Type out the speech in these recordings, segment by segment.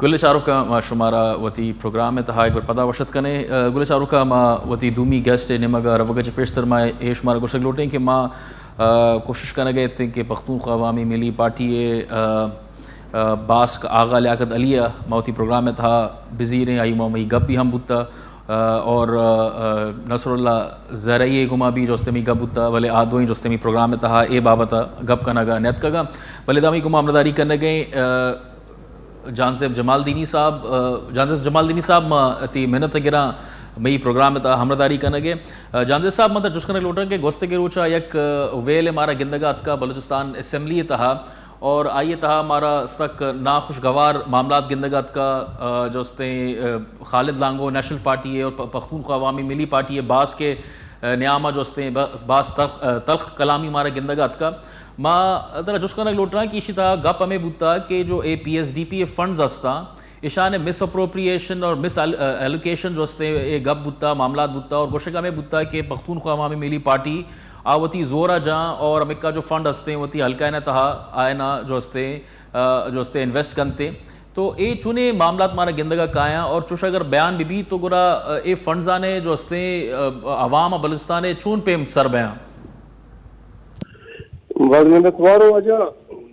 گل چاروکاں، ما شمارا وتی پروگرام ءِ تہا ایک بار پدا وش اتک کنیں۔ آ، گل چاروکاں، ما وتی دومی گیسٹ ءِ نیمگ ءَ روگ ءَ چہ پیشتر ما اے شمارا گوشگ لوٹیں کہ ما، آ، کوشش کنگ ءَ اتیں کہ پختونخوا عوامی ملی پارٹی ءِ، آ، آ، باسک آغا لیاقت علی ءَ ما وتی پروگرام ءِ تہا بزیریں، آئی ءَ مئی گپ بھی ہم بوتا، آ، اور، آ، آ، نصر اللہ زرعی ءِ گما بھی جوستیں مئی گپ بوتا، بلے آ دوئیں جوستیں مئی پروگرام ءِ تہا اے بابت ءَ گپ کنگ ءَ نیتکگ ءَ، بلے دامی گما ہمراہداری کنگ ءَ، آ، جہانزیب جمالدینی صاحب، آ، جہانزیب جمالدینی صاحب، ما تی منت گراں مئی پروگرام ءِ تہا ہمراہداری کنگ ءَ۔ آ، جہانزیب صاحب، من ترا جست کنگ لوٹاں کہ گوستگیں روچ ءَ یک، آ، ویل مارا گندگ ءَ اتکا بلوچستان اسمبلی ءِ تہا، اور آئی ءِ تہا مارا سک ناخوشگوار معاملات گندگ ءَ اتکا، آ، جوستیں، آ، خالد لانگو نیشنل پارٹی ءِ اور پ-، پختونخوا عوامی ملی پارٹی ءِ باسک ءِ، آ، نیام ءَ جوستیں ب-، باز تلخ، آ، تلخ کلامی مارا گندگ ءَ اتکا۔ ما ترا جست کنگ لوٹاں کہ ایشی تہا گپ ہمے بوتا کہ جو اے پی ایس ڈی پی ءِ فنڈز ہستاں، ایشان ءِ مس اپروپریشن اور مس ایل-، ایلوکیشن جو ہستیں، اے گپ بوتا، معاملات بوتا اور گوشگ ہمے بوتا کہ پختونخوا عوامی ملی پارٹی آ وتی زور ءَ جاں اور ہمکا جو فنڈ ہستیں وتی حلقہ ءِ تہا آئینا جو ہستیں، آ، جو ہستیں انویسٹ کنتے۔ تو اے چونیں معاملات مارا گندگ ءَ کایاں اور چوش اگر بیان بہ بیت تو گڑا، آ، اے فنڈزانے جو ہستیں، آ، عوام ءَ بلوچستان ءَ چون پیم سر بیاں؟ باز منتوار ہوں واجہ۔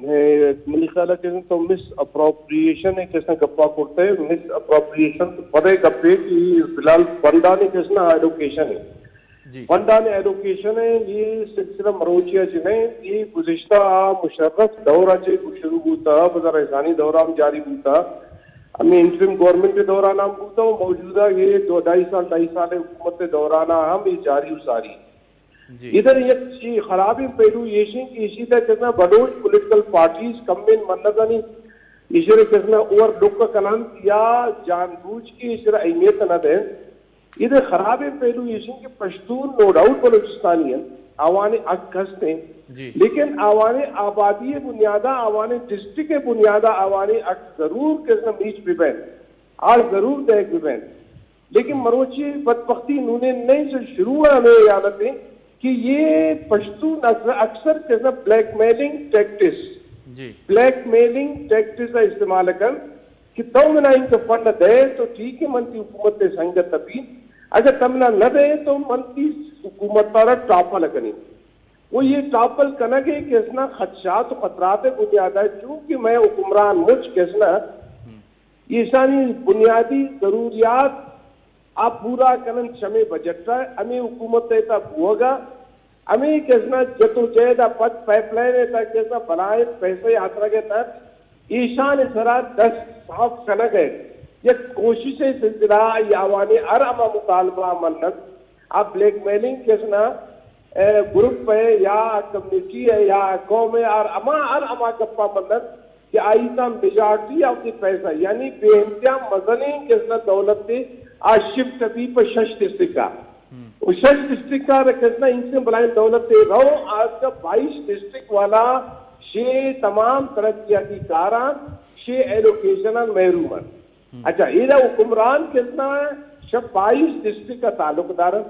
اے، منی خیال ءَ کہ تو مس اپروپریشن ءِ کسنا گپا کرتے، مس اپروپریشن تو پدے گپے کہ فی الحال فنڈانی کسنا ایلوکیشن ہے۔ جی۔ فنڈانی ایلوکیشن ہے، یہ سلسلہ مروچی ءَ چہ نہیں، یہ گزشتہ مشرف دور ءَ چہ شروع بوتا، بظاہر احسانی دور ءَ ہم جاری بوتا، ہمیں انٹرم گورنمنٹ ءِ دوران ہم بوتا، موجودہ یہ دو ڈھائی سال، ڈھائی سال حکومت ءِ دوران ہم یہ جاری و ساری۔ جی۔ ادھر یک چی خرابیں پہلو ایشیں کہ ایشی تہا کسنا بلوچ پولیٹیکل پارٹیز کمیں منگانی ایشرے کسنا اوور لک کننت یا جان بوجھ کے ایشرا اہمیت نہ دینت۔ ادھر خرابیں پہلو ایشیں کہ پشتون نو ڈاؤٹ بلوچستانی ہیں، آوانے حق ہستیں، جی۔ لیکن آوانے آبادی بنیادا، آوانے ڈسٹرکٹ بنیادا آوانے حق ضرور کسنا میچ ببین، آ ضرور دیگ ببین۔ لیکن مروچی بدبختی نونے نئے چہ شروع ہمیں یادت ہے کہ یہ پشتون اکثر، اکثر کسنا بلیک میلنگ ٹیکٹس، جی۔ بلیک میلنگ ٹیکٹس کا استعمال کن کہ تو منا ان کا فنڈ دے تو ٹھیک ہے، من تی حکومت تے سنگت تبی، اگر تمنا نہ دے تو من تی حکومت تارا ٹاپل کنی۔ وہ یہ ٹاپل کنگ ہے کسنا خدشات و خطرات بنیاد ہے، چونکہ میں حکمران مچ کسنا ایشانی بنیادی ضروریات آ پورا کنن چمے بجٹ ء ہمے حکومت ء تھا بوگ ء ہمے کسنا جد و جہد ء پد پائپ لائن ء تھا کسنا بلائیں پیسے آترگ ء تھا ایشان ء سرا دست صاف کنگ ء یک کوشش ء سلسلہ ء آوانی ہر ہما مطالبہ ء منت آ بلیک میلنگ کسنا اے گروپ ء یا کمیونٹی ء یا قوم ء ہر ہما، ہر ہما گپا منت کہ آئی تھا میجارٹی آف دی پیسہ، یعنی بے انتہا مزنیں کسنا دولت ء آ شفٹ بی پہ شش ڈسٹرکٹ ء۔ و شش ڈسٹرکٹ ء کسنا انچیں بلائیں دولت ء رو، آج کا بائیس ڈسٹرکٹ والا شے تمام ترقیاتی کاراں، شے ایلوکیشن محروم ہیں۔ اچھا، ایرا حکمران کسنا شب بائیس ڈسٹرکٹ کا تعلق دار ہیں۔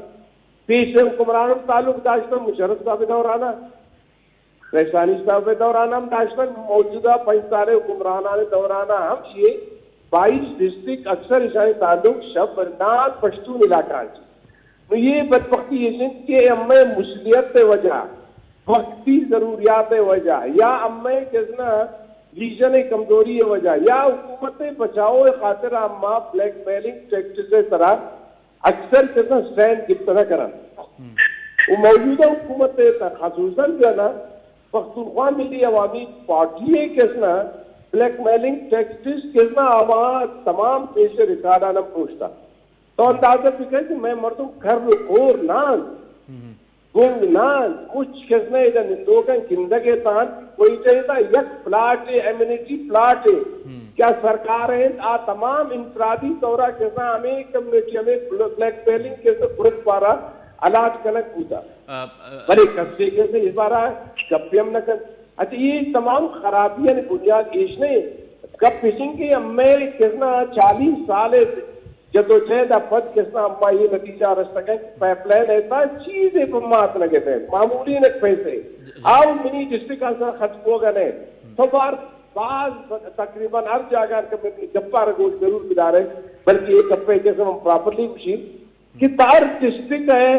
پیش حکمران تعلق داشتہ مشرف صاحب دورانا، رئیسانی صاحب دورانا ہم داشتہ، موجودہ پنچ سال حکمرانان دورانا ہم یہ بائیس ڈسٹرکٹ اکثر اشانی تعلق شب نان پشتون علاقہ ہیں۔ نو یہ بدبختی یہ سن کہ ہمیں مسلیت وجہ، وقتی ضروریات وجہ یا ہمیں کسنا ویژن کمزوری وجہ یا حکومت بچاؤ خاطر ہم بلیک میلنگ ٹیکٹس طرح اکثر کسنا سٹینڈ گپت نہ کرن۔ و موجودہ حکومت ء خصوصاً جو ہے نا پختونخوا ملی عوامی پارٹی ء کسنا بلیک میلنگ ٹیکٹس کسنا آواں تمام پیش ریکارڈ آنم پروشتا۔ تو اندازہ بکن کہ میں مردم کر و کور نان، گنگ نان، کچھ کسنا ادا نندوکن گندگ ء تان، کوئی چاہتا یک پلاٹ ء، ایمنیٹی پلاٹ ء، کیا سرکار ہیں آ تمام انفرادی طورا کسا ہمیں کمیونٹی ہمیں بلیک میلنگ کسا گروپ پارا الاٹ کنگ بوتا۔ آ، آ، بلے کسے کسے اس بارا گپی ہم نہ کن۔ اچھا، یہ تمام خرابی یعنی بنیاد ایش نہیں۔ گپ پشن کہ ہمیں کسنا چالیس سال جدوجہد ء پد کسنا اما یہ نتیجہ رستگ کہ پائپ لائن ایسا چیزے پہ مات لگے تھے، معمولی نہ پیسے۔ آؤ منی ڈسٹرکٹ آسان خرچ ہوگا نہیں۔ تو بار باز تقریباً ہر جاگہ کہ من گپا را گوش ضرور بدارے، بلکہ یہ گپے کہ ہم پراپرلی گوشی کہ ہر ڈسٹرکٹ ہے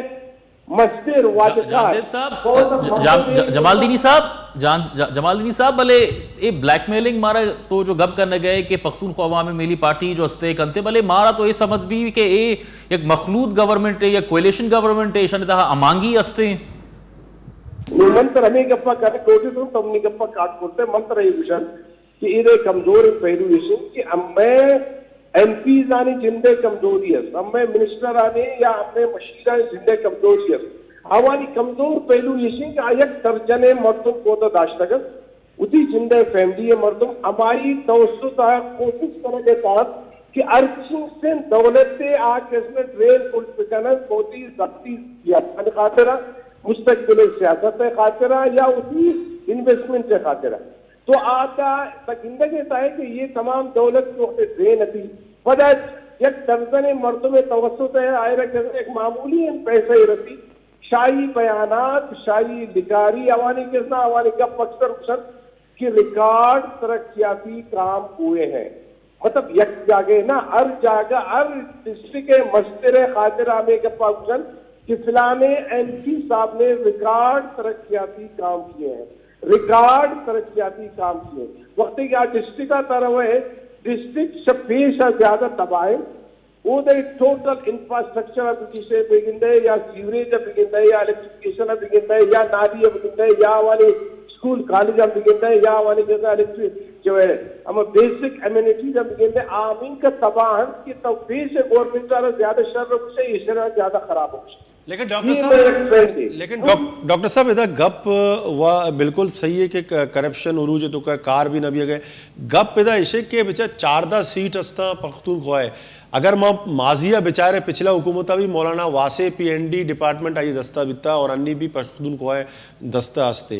مستر واجہ جا-، کار۔ جہانزیب صاحب، بہت ج-، جام-، ج-، جمالدینی صاحب، جان-، ج-، جمالدینی صاحب، بلے اے بلیک میلنگ مارا تو جو گپ کرنے گئے کہ پختونخوا عوام ملی پارٹی جو ہستے کنتے، بلے مارا تو اے سمجھ بھی کہ اے یک مخلوط گورنمنٹ ہے یا کوئلیشن گورنمنٹ ہے، ایشان تہا امانگی ہستے۔ نو من تر ہمیں گپا کر کوٹی تو تم نے گپا کاٹ کرتے، من تر یہ گوشن کہ ایرے کمزور پہلو ایش انت کہ ہمے ایم پیز آنی جندے کمزوری است، ہمے منسٹر آنی یا ہمے مشیر آنی جندے کمزوری است۔ آوانی کمزور پہلو ایش انت کہ آ یک درجنے مردم کوتا داشتگ است، وتی جندے فیملی مردم ہمائی توسط ء کوشش کنگ ء تحت کہ ہرچی سے دولت ء آ قسم ڈرین پل بکنن، وتی ذاتی سیاست خاطر، مستقبل سیاست خاطر یا وتی انویسٹمنٹ خاطر۔ تو آ تا، تا گندگ ء تا ہے کہ یہ تمام دولت جو وقت ڈرین ابھی پدا یک درجن مردم توسط ہے، آئرہ کہ ایک معمولی پیسہ ہی رسی، شاہی بیانات، شاہی لکاری، اوانی کسنا، اوانی گپ اکثر گوشن کہ ریکارڈ ترقیاتی کام ہوئے ہیں۔ مطلب یک جاگہ نہ، ہر جاگہ، ہر ڈسٹرکٹ مستر خاطر ہمیں گپا گوشن کہ فلانے ایم پی صاحب نے ریکارڈ ترقیاتی کام کیے ہیں، ریکارڈ ترقیاتی کام کیے ہیں۔ وقتی کہ آ ڈسٹرکٹ آتا رہے، ڈسٹرکٹ سے پیش زیادہ تباہ ہے۔ اودے ٹوٹل انفراسٹرکچر ء بگندے، بگندے یا سیوریج ء بگندے یا الیکٹریفکیشن ء بگندے یا نالی ء بگندے یا آوانی اسکول کالج ء بگندے یا آوانی جگہ الیکٹری-، جو ہے، ہم بیسک امینیٹیز ء بگندے، آمین کا تباہ انت کہ تو پیش گورنمنٹ ء زیادہ شر بکشے، یہ شر زیادہ خراب بکشے۔ لیکن ڈاکٹر یہ صاحب، میرا ایک فرینڈ ہے۔ لیکن ڈاک-، ڈاکٹر صاحب، ادا گپ و بالکل صحیح ہے کہ ک-، کرپشن عروج تو کا کار بھی نہ بھی گئے۔ گپ ادا ایشے کہ بچا چاردہ سیٹ استا پختونخوا ہے۔ اگر ما ماضی ء بچارے، پچھلا حکومت ء بھی مولانا واسع پی این ڈی ڈپارٹمنٹ آئی دستا بیتا اور انی بھی پختونخوا دستا ہستے۔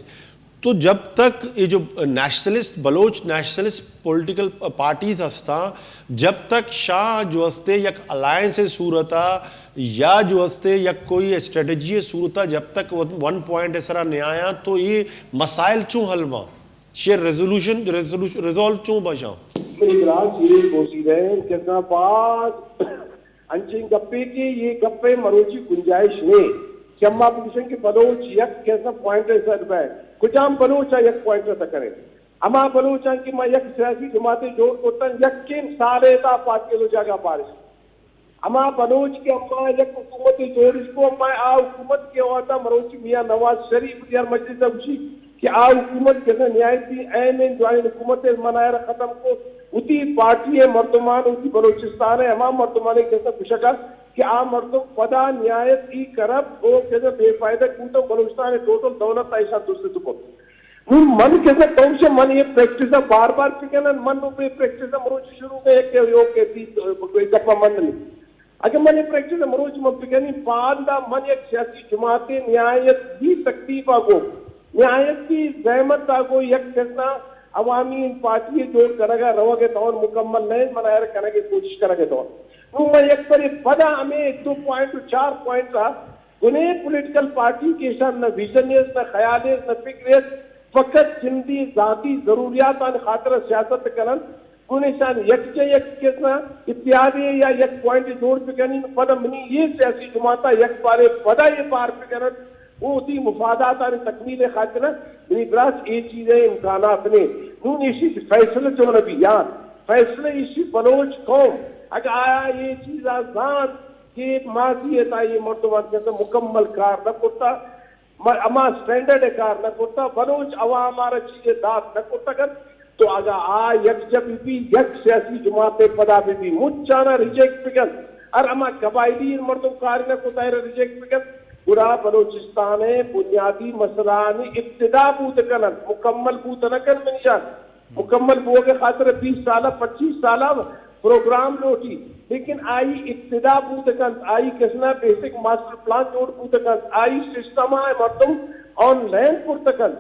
تو جب تک یہ جو نیشنلسٹ، بلوچ نیشنلسٹ پولیٹیکل پارٹیز ہستاں، جب تک شاہ جو ہستے یک الائنس صورتا یا جو ہستے یک کوئی اسٹریٹجی صورتا، جب تک ون پوائنٹ سرا نہ آیاں تو یہ مسائل چوں حل باں؟ شے ریزولوشن، ریزولوش-، ریزالو چون بشاں؟ منی براس یہ گوشیدہ انت کہ نا باز انچیں گپے کہ یہ گپے مروچی گنجائش نہیں کہ اما بگوشن کہ بلوچ یک کیسا پوائنٹ سر بہ، کجام بلوچ آ یک پوائنٹ سر کرے؟ اما بلوچاں کہ ما یک سیاسی جماعت جوڑ کرتن، یکیں سال تا پارٹی لو جاگہ پارش ہما بلوچ کہ اما یک حکومت جوڑش کو، اما آ حکومت کہ وہدا مروچی میاں نواز شریف دیار مجلس ء گوشی کہ آ حکومت کہ نہایتی اہم جوائن حکومت، من آئرا ختم کو، وتی پارٹی ء مردمان، وتی بلوچستان ء ہما مردمان کہ گوشگا کہ آ مردم پدا نہایت ای کرپٹ او کہ بے فائدہ کوتو، بلوچستان ء ٹوٹل دولت ایشان دوست کو۔ نوں من کسا کئوش من یہ پریکٹس ء بار بار بکنن، من نوں بے پریکٹس ء مروچی شروع کئے کہ یو کہ دی کوئی گپا من نہیں۔ اگر من یہ پریکٹس ء مروچی من بکنی، باندا من یک سیاسی جماعت نہایت ہی تکلیف آ گو، نہایت ہی زحمت آ گو، یک کسا عوامی پارٹی جوڑ کنگا روگ ء دور مکمل نہیں، من ایر کنگ ء کوشش کنگ ء دور۔ نوں من یک بری پدا ہمیں دو پوائنٹ و چار پوائنٹ ء گنے پولیٹیکل پارٹی کہ ایشان نہ ویژن است، نہ خیال است، نہ فکر است، فقط جندی ذاتی ضروریات آن خاطر سیاست کنن، گنے ایشان یک چہ یک کسنا اتحادی یا یک پوائنٹ جوڑ بکنن، پدا منی یہ سیاسی جماعت یک بارے پدا یہ بار بکنن، وہ وتی مفادات آن تکمیل خاطر منی براس یہ چیز امکانات نے۔ نون ایشی فیصلہ جو نبی یار، فیصلہ ایشی بلوچ قوم، اگر آیا یہ چیز آزان کہ ماضی ء تھا یہ مردمان کسا مکمل کار نہ کرتا، م-، ہما اسٹینڈرڈ ء کار نہ کرتا، بلوچ عوام آرا چیزے دات نہ کرتا کن، تو اگا آ یک جب بھی یک سیاسی جماعت ء پدا بھی بھی مچانا ریجیکٹ بکن، اور ہما قبائلی مردم کار نہ کرتا ہے ریجیکٹ بکن، گڑا بلوچستان ء بنیادی مسئلہ آنی ابتدا بوت کنن، مکمل بوت نہ کن منشان۔ مکمل بوگ ء خاطر بیست سال ء پچیس سال ء پروگرام لوٹی، لیکن آئی ابتدا بوت کنت، آئی کسنا بیسک ماسٹر پلان جوڑ بوت کنت، آئی سسٹم ء مردم آن لائن کرت کنت۔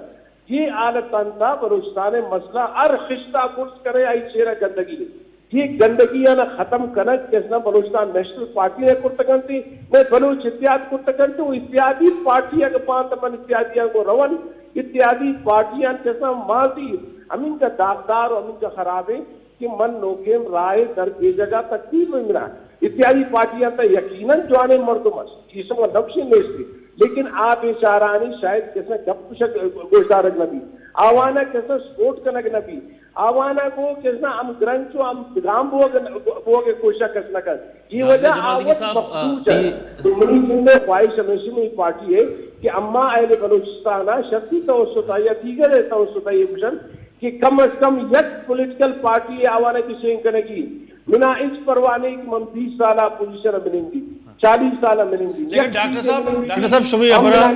یہ حالت انت بلوچستان ء مسئلہ ہر خشتا گرز کرے آئی چیرا گندگی۔ یہ گندگی آنا ختم کنگ کسنا بلوچستان نیشنل پارٹی نے کرت کنتی، نے بلوچ اتحاد کرت کنتی، وہ اتحادی پارٹی اگر بانت من اتحادی کو رون، اتحادی پارٹیاں کسا ماضی ہمینکہ داغدار و ہمینکہ خرابیں کہ من نوکیں راہ در اے جگہ تکلیف بہ منا۔ اتحادی پارٹی آتا یقیناً جوانیں مردم است، اے شما نقشے نیست، لیکن آ بیچارانی شاید کسا گپ گوشگ، گوشدارگ نہ بیت، آوانا کسا سپورٹ کنگ نہ بیت، آوانا گو کسا ہم گرنچ و ہم گام بوگ، بوگ کوشش کس نہ کنت۔ اے جہانگیر وجہ جمالدینی آ وت صاحب، آ، مخصوص تی انت۔ تو منی جند ء خواہش ہمیشی منی پارٹی ہے کہ اما اہل بلوچستان ء شخصی توسط ء یا دیگر توسط ء یہ گوشن کہ کم از کم یک پولیٹیکل پارٹی ء آوانہ کہ شین کنگی۔ منا ہچ پرواہ نہیں کہ من بیس سال ء اپوزیشن ء بنندی، چالیس سال ء بنندی۔ لیکن ڈاکٹر صاحب، ڈاکٹر صاحب، شمی ابرا،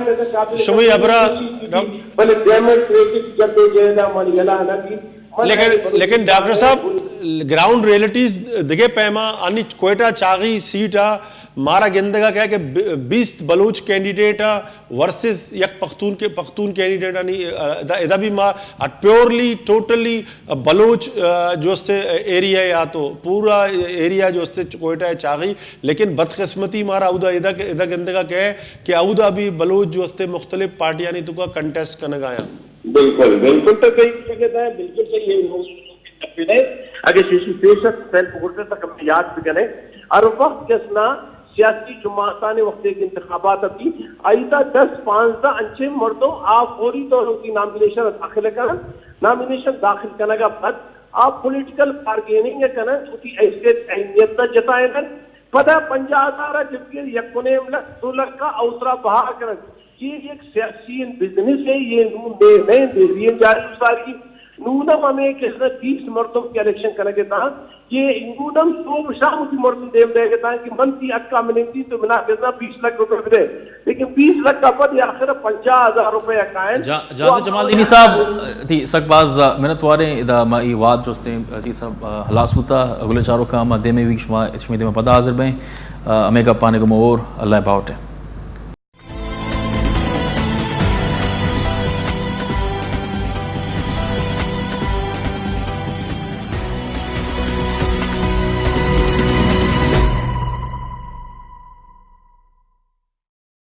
شمی ابرا، بلے ڈیمونسٹریٹڈ جدوجہد ء من یلا نہ بیت۔ لیکن، لیکن ڈاکٹر صاحب، گراؤنڈ ریئلٹیز دگہ پیما، انی کوئٹہ چاغی سیٹ ء مارا گندگا کہ، کہ بیست بلوچ کینڈیڈیٹ ء ورسز یک پختون کے، پختون کینڈیڈیٹ آنی، ادا، ادا بھی ما پیورلی، ٹوٹلی بلوچ، آ، جو استے ایریا یا تو پورا ایریا جو استے کوئٹہ چاغی، لیکن بدقسمتی مارا اودا ادا، ادا گندگا کہ، کہ اودا بھی بلوچ جو استے مختلف پارٹیانی تو کا کنٹیسٹ کنگا یا۔ بالکل، بالکل تو صحیح جگہ ہے، بالکل صحیح ہے۔ اگر شیشی پیش ہے، سیلف ووٹر تک ہمیں یاد بکنے۔ ہر وقت کس نہ سیاسی جماعتانی وقت ایک انتخابات ابھی آئی تا دس پانزدہ انچے مردم آ فوری طور ان کی نامینیشن داخل کرن۔ نامینیشن داخل کنگا بعد آ پولیٹیکل بارگیننگ کنن، اتی ایسے اہمیت نہ جتائیں۔ پدا پنجاہ ہزار ء جبکہ یک و نیم لکھ، دو لکھ ء اوسرا بہا کننت۔ یہ یک سیاسی بزنس ہے، یہ نون نئے نئے دیوی جاری ساری۔ نون ہم ہمیں کس نہ بیس مردم کے الیکشن کنگے تھا، یہ نون ہم صبح شام کی مردم دیم دے گے تھا کہ من تی اکا منتی تو منا کس نہ بیس لکھ روپے دے، لیکن بیس لکھ کا پد آخر پنجاہ ہزار روپے کائن۔ جا-، جہانگیر جمالدینی صاحب، تی سک باز منت واریں، ادا ما ای واد چوستیں، چی صاحب، ہلاس بوتا، اگلے چاروکاں ما دیمے ویک شما، شمی دیما پدا حاضر بیں، ہمیں گپانے گم اور اللہ باوٹے۔